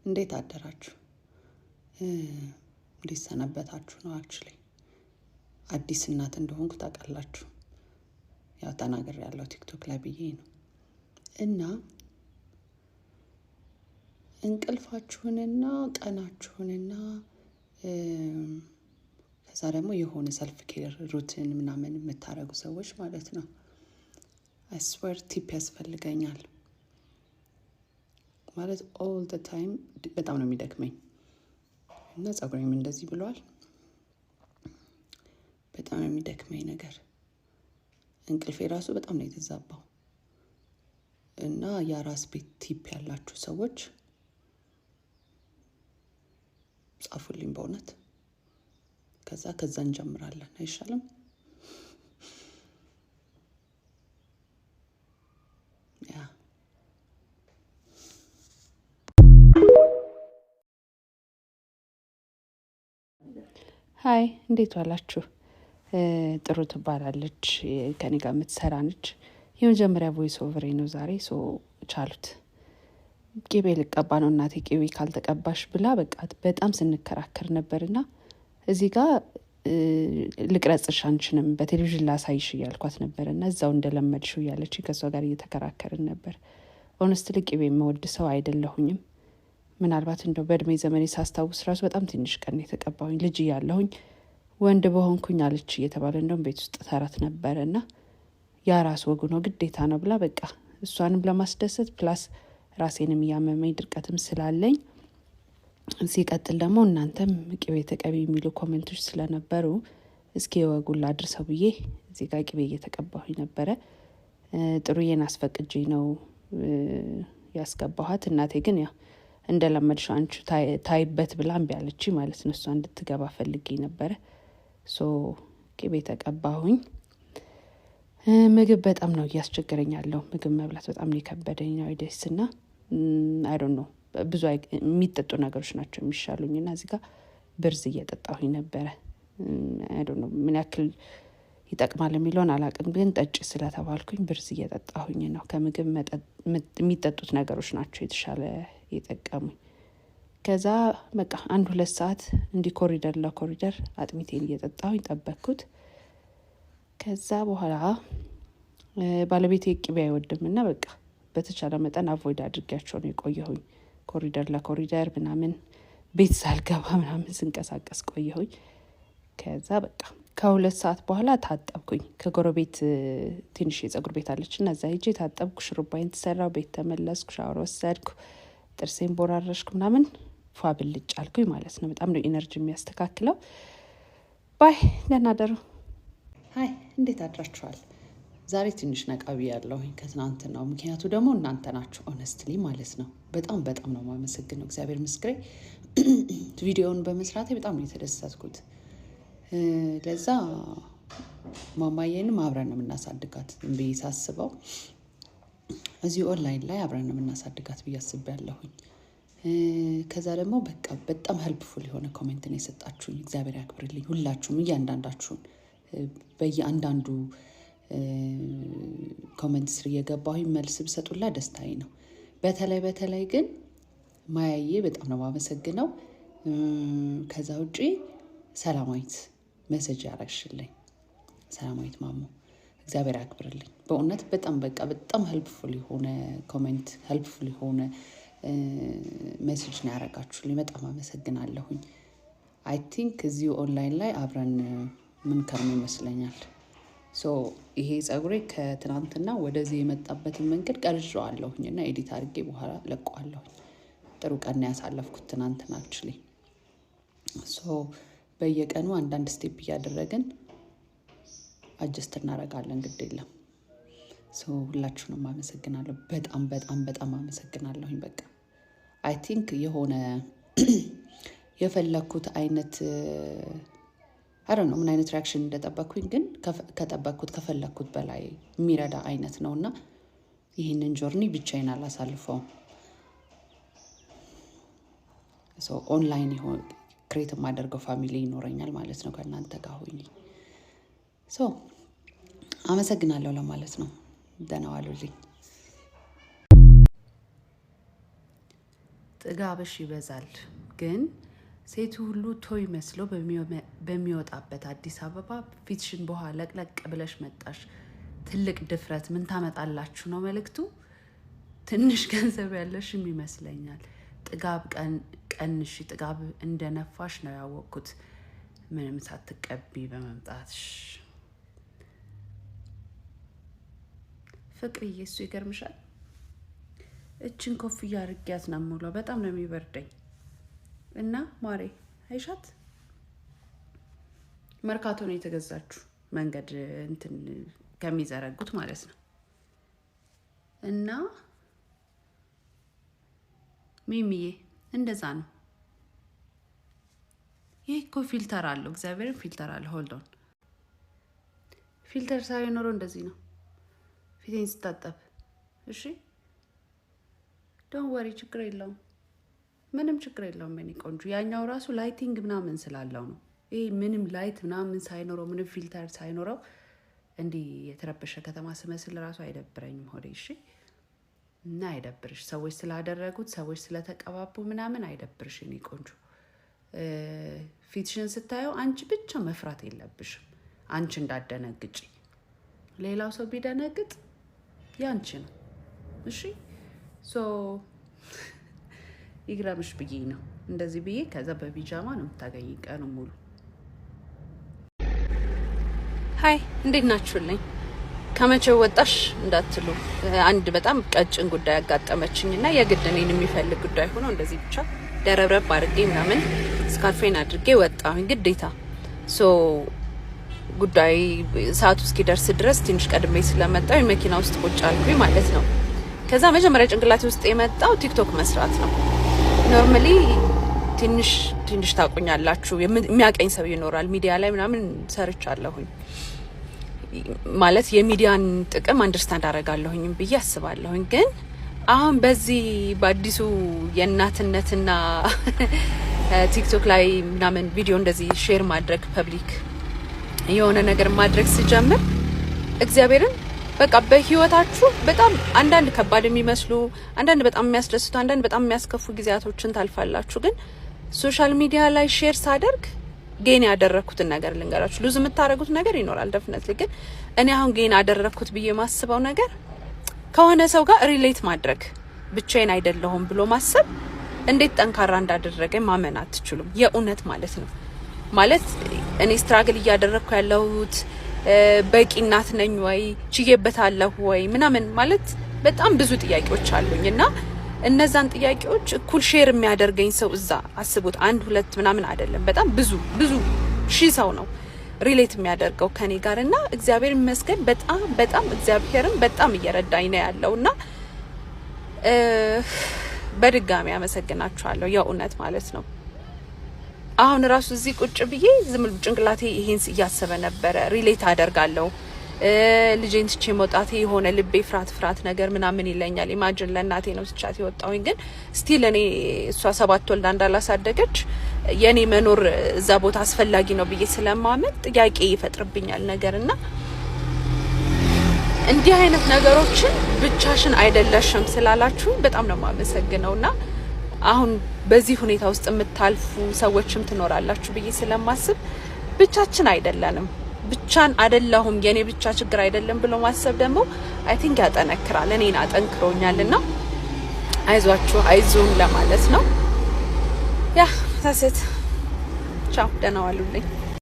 እንዴት አደራችሁ? እንዴት ሰነበታችሁ ነው? Actually አዲስ እናት እንደሆንኩ ታውቃላችሁ። ያው ተናግሬያለሁ ቲክቶክ ላይ ብዬ ነው። እና እንቅልፋችሁንና ቀናችሁንና ከዛ ደግሞ የሆነ self care routine ምናምን የምታደርጉ ሰዎች ማለት ነው፣ I swear tip ያስፈልገኛል። ማለት all the time በጣም ነው የሚደክመኝ እና ጸጉሬም እንደዚህ ብሏል። በጣም የሚደክመኝ ነገር እንቅልፌ ራሱ በጣም ነው የተዛባው። እና የአራስ ቤት tip ያላችሁ ሰዎች ጻፉልኝ በእውነት። ከዛ እንጀምራለን፣ አይሻልም? Yeah. Hi፣ እንዴት ዋላችሁ? ጥሩ ትባላለች፣ ከኔ ጋር የምትሰራ ነች። የመጀመሪያ voice over ኤ ነው ዛሬ። So ቻሉት። ቂቤ ልቀባ ነው፣ እናቴ ቂቤ ካልተቀባሽ ብላ በቃ በጣም ስንከራከር ነበርና እዚህ ጋር ልቅረጽሽ አንችንም በቴሌቪዥን ላሳይሽ እያልኳት ነበር እና እዛው እንደለመድሽው እያለች ከእሷ ጋር እየተከራከርን ነበር። Honestly ቂቤ የምወድ ሰው አይደለሁኝም። ምናልባት እንደው በእድሜ ዘመኔ ሳስታውስ ራሱ በጣም ትንሽ ቀን የተቀባሁኝ፣ ልጅ እያለሁኝ ወንድ በሆንኩኝ አለች እየተባለ እንደውም ቤት ውስጥ ተረት ነበረ። እና ያ ራስ ወጉ ነው፣ ግዴታ ነው ብላ በቃ እሷንም ለማስደሰት plus ራሴንም እያመመኝ ድርቀትም ስላለኝ፣ ሲቀጥል ደግሞ እናንተም ቅቤ ተቀቢ የሚሉ comment ኦች ስለነበሩ እስኪ የወጉን ላድርሰው ብዬ እዚህ ጋር ቅቤ እየተቀባሁኝ ነበረ። ጥሩዬን አስፈቅጄ ነው ያስገባኋት። እናቴ ግን ያው እንደለመድሽው አንቺ ታይበት ብላ እምቢ አለች ማለት ነው። እሷ እንድትገባ ፈልጌ ነበረ። So ቅቤ ተቀባሁኝ። ምግብ በጣም ነው እያስቸገረኝ ያለው። ምግብ መብላት በጣም ነው የከበደኝ nowadays እና I don't know፣ ብዙ የሚጠጡ ነገሮች ናቸው የሚሻሉኝ እና እዚህ ጋር ብርዝ እየጠጣሁኝ ነበረ። I don't know ምን ያክል ይጠቅማል የሚለውን አላውቅም፣ ግን ጠጭ ስለተባልኩኝ ብርዝ እየጠጣሁኝ ነው። ከምግብ የሚጠጡት ነገሮች ናቸው የተሻለ የጠቀሙኝ። ከዛ በቃ 1-2 ሰዓት እንዲህ ኮሪደር ለኮሪደር አጥሚቴን እየጠጣሁኝ ጠበቅኩት። ከዛ በኋላ ባለቤቴ ቅቤ አይወድም እና በቃ በተቻለ መጠን avoid አድርጊያቸው ነው የቆየሁኝ። ኮሪደር ለኮሪደር ምናምን ቤት ሳልገባ ምናምን ስንቀሳቀስ ቆየሁኝ። ከዛ በቃ ከ2 ሰዓት በኋላ ታጠብኩኝ። ከጎረቤት ትንሽ የጸጉር ቤት አለች እና እዛ ሄጄ ታጠብኩ፣ ሽሩባይን ተሰራው፣ ቤት ተመለስኩ፣ ሻወር ወሰድኩ፣ ጥርሴን ቦራረሽኩ ምናምን፣ ፏ ብልጭ አልኩኝ ማለት ነው። በጣም ነው energy የሚያስተካክለው። Bye፣ ደህና ደሩ። Hi፣ እንዴት አድራችኋል? ዛሬ ትንሽ ነቃ ብያለሁኝ ከትናንትናው። ምክንያቱ ደግሞ እናንተ ናችሁ፣ honestly ማለት ነው። በጣም በጣም ነው የማመሰግነው። እግዚአብሔር ምስክሬ፣ ቪዲዮውን በመስራቴ በጣም ነው የተደሰትኩት። ለዛ ማማዬንም አብረን ነው የምናሳድጋት ብዬ ሳስበው እዚሁ ኦንላይን ላይ አብረን ነው የምናሳድጋት ብዬ አስቤያለሁኝ። ከዛ ደግሞ በቃ በጣም helpful የሆነ comment ነው የሰጣችሁኝ። እግዚአብሔር ያክብርልኝ ሁላችሁም፣ እያንዳንዳችሁን በየአንዳንዱ comment ስር እየገባሁኝ መልስ ብሰጡላ ደስታዬ ነው። በተለይ በተለይ ግን ማያዬ በጣም ነው የማመሰግነው። ከዛ ውጪ ሰላማዊት፣ message ያረግሽልኝ ሰላማዊት ማሞ፣ እግዚአብሔር ያክብርልኝ። በእውነት በጣም በቃ በጣም helpful የሆነ comment፣ helpful የሆነ message ነው ያደረጋችሁልኝ። በጣም አመሰግናለሁኝ። I think እዚሁ ኦንላይን ላይ አብረን ምንከርም ይመስለኛል። So ይሄ ፀጉሬ ከትናንትና ወደዚህ የመጣበትን መንገድ ቀርጬዋለሁኝ እና edit አድርጌ በኋላ ለቀዋለሁኝ። ጥሩ ቀን ያሳለፍኩት ትናንትና actually። So በየቀኑ አንዳንድ step እያደረግን adjust እናደርጋለን። ግድ የለም። So ሁላችሁንም አመሰግናለሁ። በጣም በጣም በጣም አመሰግናለሁኝ። በቃ I think የሆነ የፈለግኩት አይነት፣ I don't know ምን አይነት reaction እንደጠበቅኩኝ፣ ግን ከጠበቅኩት ከፈለግኩት በላይ የሚረዳ አይነት ነው እና ይህንን journey ብቻዬን አላሳልፈውም። ኦንላይን create የማደርገው family ይኖረኛል ማለት ነው ከእናንተ ጋር ሆኜ። So አመሰግናለሁ ለማለት ነው። ደህና ዋሉልኝ። ጥጋብሽ ይበዛል፣ ግን ሴቱ ሁሉ toy መስሎ በሚወጣበት አዲስ አበባ ፊትሽን በውሃ ለቅለቅ ብለሽ መጣሽ። ትልቅ ድፍረት ምን ታመጣላችሁ ነው መልእክቱ። ትንሽ ገንዘብ ያለሽም ይመስለኛል። ጥጋብ ቀንሺ። ጥጋብ እንደነፋሽ ነው ያወቅኩት ምንም ሳትቀቢ በመምጣትሽ። ፍቅርዬ፣ እሱ ይገርምሻል። እችን ኮፍያ አድርጊያት ነው የምውለው። በጣም ነው የሚበርደኝ። እና ማሬ አይሻት መርካቶ ነው የተገዛችሁ፣ መንገድ እንትን ከሚዘረጉት ማለት ነው። እና ሚሚዬ እንደዛ ነው። ይህ እኮ filter አለው፣ እግዚአብሔርን filter አለው። Hold on፣ filter ሳይኖረው እንደዚህ ነው ፊቴን ስታጠብ። እሺ፣ don't worry፣ ችግር የለውም፣ ምንም ችግር የለውም። የኔ ቆንጆ፣ ያኛው ራሱ lighting ምናምን ስላለው ነው። ይሄ ምንም light ምናምን ሳይኖረው፣ ምንም filter ሳይኖረው እንዲህ የተረበሸ ከተማ ስመስል ራሱ አይደብረኝም ሆዴ። እሺ፣ እና አይደብርሽ። ሰዎች ስላደረጉት፣ ሰዎች ስለተቀባቡ ምናምን አይደብርሽ የኔ ቆንጆ። ፊትሽን ስታየው አንቺ ብቻ መፍራት የለብሽም። አንቺ እንዳትደነግጪ። ሌላው ሰው ቢደነግጥ ያንቺ ነው። እሺ፣ so ይግረምሽ ብዬ ነው እንደዚህ ብዬ። ከዛ በቢጃማ ነው የምታገኝ ቀኑ ሙሉ። Hi፣ እንዴት ናችሁልኝ? ከመቼው ወጣሽ እንዳትሉ፣ አንድ በጣም ቀጭን ጉዳይ አጋጠመችኝ እና የግድ እኔን የሚፈልግ ጉዳይ ሆኖ እንደዚህ ብቻ ደረብረብ አድርጌ ምናምን scarf ኤን አድርጌ ወጣሁኝ ግዴታ። So ጉዳይ ሰዓቱ እስኪደርስ ድረስ ትንሽ ቀድሜ ስለመጣሁ መኪና ውስጥ ቁጭ አልኩኝ ማለት ነው። ከዛ መጀመሪያ ጭንቅላቴ ውስጥ የመጣው ቲክቶክ መስራት ነው። Normally ትንሽ ትንሽ ታውቁኛላችሁ፣ የሚያቀኝ ሰው ይኖራል። ሚዲያ ላይ ምናምን ሰርቻለሁኝ፣ ማለት የሚዲያን ጥቅም understand አደርጋለሁኝም ብዬ አስባለሁኝ። ግን አሁን በዚህ በአዲሱ የእናትነትና ቲክቶክ ላይ ምናምን ቪዲዮ እንደዚህ share ማድረግ፣ public የሆነ ነገር ማድረግ ስጀምር፣ እግዚአብሔርን በቃ በህይወታችሁ በጣም አንዳንድ ከባድ የሚመስሉ፣ አንዳንድ በጣም የሚያስደስቱ፣ አንዳንድ በጣም የሚያስከፉ ጊዜያቶችን ታልፋላችሁ። ግን social media ላይ share ሳደርግ gain ያደረግኩትን ነገር ልንገራችሁ። Lose የምታደርጉት ነገር ይኖራል definitely። ግን እኔ አሁን gain አደረግኩት ብዬ ማስበው ነገር ከሆነ ሰው ጋር relate ማድረግ፣ ብቻዬን አይደለሁም ብሎ ማሰብ እንዴት ጠንካራ እንዳደረገኝ ማመን አትችሉም። የእውነት ማለት ነው። ማለት እኔ struggle እያደረግኩ ያለሁት በቂ እናት ነኝ ወይ፣ ችዬበታለሁ ወይ ምናምን፣ ማለት በጣም ብዙ ጥያቄዎች አሉኝ እና እነዛን ጥያቄዎች እኩል share የሚያደርገኝ ሰው እዛ አስቡት፣ አንድ ሁለት ምናምን አይደለም፣ በጣም ብዙ ብዙ ሺህ ሰው ነው relate የሚያደርገው ከኔ ጋር። እና እግዚአብሔር ይመስገን፣ በጣም በጣም እግዚአብሔርም በጣም እየረዳኝ ነው ያለው እና በድጋሚ አመሰግናችኋለሁ የእውነት ማለት ነው። አሁን ራሱ እዚህ ቁጭ ብዬ ዝም ጭንቅላቴ ይሄን እያሰበ ነበረ። Relate አደርጋለሁ። ልጄን ትቼ መውጣቴ የሆነ ልቤ ፍርሃት ፍርሃት ነገር ምናምን ይለኛል። Imagine ለእናቴ ነው ትቻት የወጣሁኝ፣ ግን still እኔ እሷ ሰባት ወልዳ እንዳላሳደገች የእኔ መኖር እዛ ቦታ አስፈላጊ ነው ብዬ ስለማመን ጥያቄ ይፈጥርብኛል ነገር። እና እንዲህ አይነት ነገሮችን ብቻሽን አይደለሽም ስላላችሁ በጣም ነው የማመሰግነው። እና አሁን በዚህ ሁኔታ ውስጥ የምታልፉ ሰዎችም ትኖራላችሁ ብዬ ስለማስብ ብቻችን አይደለንም፣ ብቻን አይደለሁም፣ የኔ ብቻ ችግር አይደለም ብሎ ማሰብ ደግሞ I think ያጠነክራል። እኔን አጠንክሮኛል እና አይዟችሁ፣ አይዞን ለማለት ነው። Yeah, that's it። ቻው፣ ደህና ዋሉልኝ።